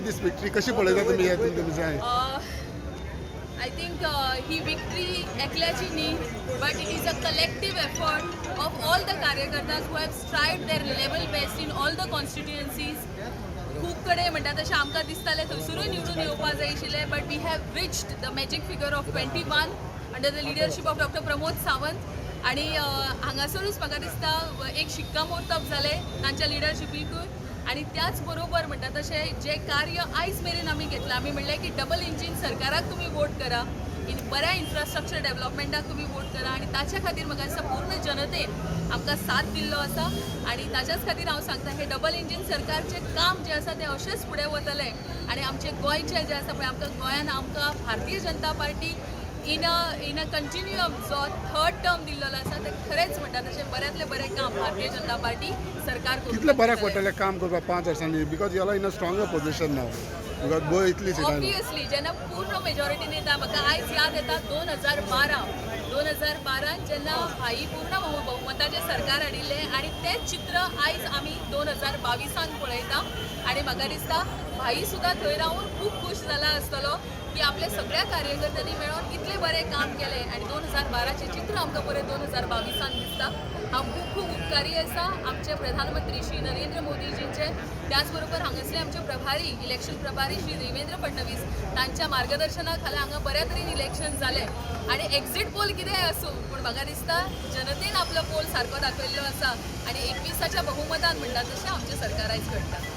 this victory? कशी पळयता तुमी हे तुमचे? I think he victory एकल्याची न्ही, but it is a collective effort of all the कार्यकर्त्यां who have strived their level best in all the constituencies. खूब कडेन म्हणटा तशें आमकां दिसतालें थंयसरूय निवडून येवपा जाय आशिल्लें, but we have reached the magic figure of 21 under the leadership of Doctor Pramod Sawant. आणि हांगासरूच म्हाका दिसता एक शिक्कामोर्तब जालें तांच्या लिडरशिपीकूय. आणि त्याच बरोबर म्हणटा तशें जें कार्य आयज मेरेन आमी घेतलां, आमी म्हणलें की डबल इंजीन सरकाराक तुमी वोट करा, बऱ्या इन्फ्रास्ट्रक्चर डेव्हलपमेंटाक तुमी वोट करा. आनी ताच्या खातीर म्हाका दिसता पूर्ण जनतेन आमकां साथ दिल्लो आसा. आनी ताच्याच खातीर हांव सांगता, हें डबल इंजीन सरकारचें काम जें आसा तें अशेंच फुडें वतलें. आनी आमचें गोंयचें जें आसा पळय, आमकां गोंयान आमकां Bharatiya Janata party in a continuum जो थर्ड टर्म दिल्लो आसा, तें खरेंच म्हणटा तशें बऱ्यांतलें बरें काम भारतीय जनता पार्टी सरकार करूंक कितलें बऱ्याक शकतलें. पडटलें काम करपाक 5 वर्सांनी, because you are in a stronger position now, because boy इतली सिटां. ऑब्वियसली, जेन्ना पूर्ण मेजॉरिटीन येता, म्हाका आयज याद येता 2012, 2012न जेन्ना भाई पूर्ण बहुमताचें सरकार हाडिल्लें आनी तेंच चित्र आयज आमी 2022न पळयता. आनी म्हाका दिसता भाई सुद्दां थंय रावन खूब खूश जाला आसतलो की आपल्या सगळ्या कार्यकर्त्यांनी मेळोन इतलें बरें काम केलें आनी 2012चें चित्र आमकां परत 2022न दिसता. हांव खूब खूब उपकारी आसा आमचे प्रधानमंत्री श्री नरेंद्र मोदीजींचे, त्याच बरोबर हांगासले आमचे प्रभारी, इलेक्शन प्रभारी श्री देवेंद्र फडणवीस. तांच्या मार्गदर्शना खाला हांगा बऱ्या तरेन इलेक्शन जालें. आनी एक्झीट पोल कितेंय आसूं, पूण म्हाका दिसता जनतेन आपलो पोल सारको दाखयल्लो आसा आनी 21च्या बहुमतान म्हणटा तशें आमचें सरकार आयज घडटा.